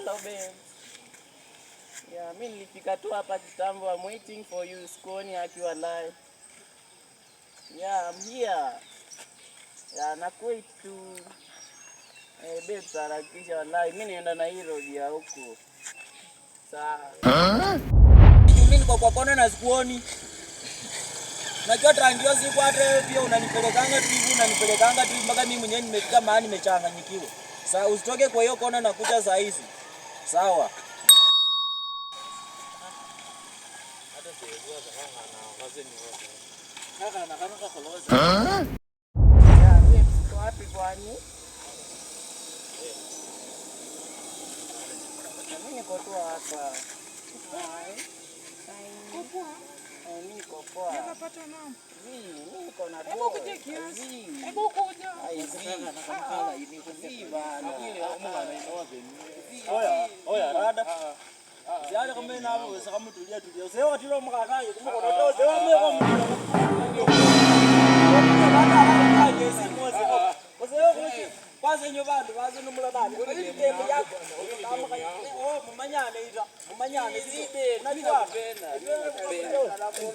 Hello babe. Yeah, mi nilifika tu hapa kitambo. I'm waiting for you. Sikuoni akiwa live. Yeah, I'm here. Yeah, na wait tu. Eh, babe, harakisha wallahi. Mi naenda na hii road ya huku. Sawa. Mimi niko kwa kona na sikuoni. Najua trangio siku hata wewe pia unanipelekanga tu hivi, unanipelekanga tu hivi mpaka mimi mwenyewe nimefika mahali nimechanganyikiwa. Sasa usitoke kwa hiyo kona na kuja saa hizi. Sawa. Yeah, babe, uko wapi kwani? Na mimi niko tu hapa. Hi. Eh, mimi niko poa. Mimi niko na Hebu kuja kiasi. Zii. Hebu kuja. Ai, zii. Zii bana. Oya, oya rada. Ziale kama nabo sakamutulia tulia. Usewa tilo mkakaye kumukona to sewa meko mukona. Kwanza bandu baze nomula bana. Ibitemo yako. Oh, mumanyane ita. Mumanyane Zii, Unajua? nakupenda. Nakupenda.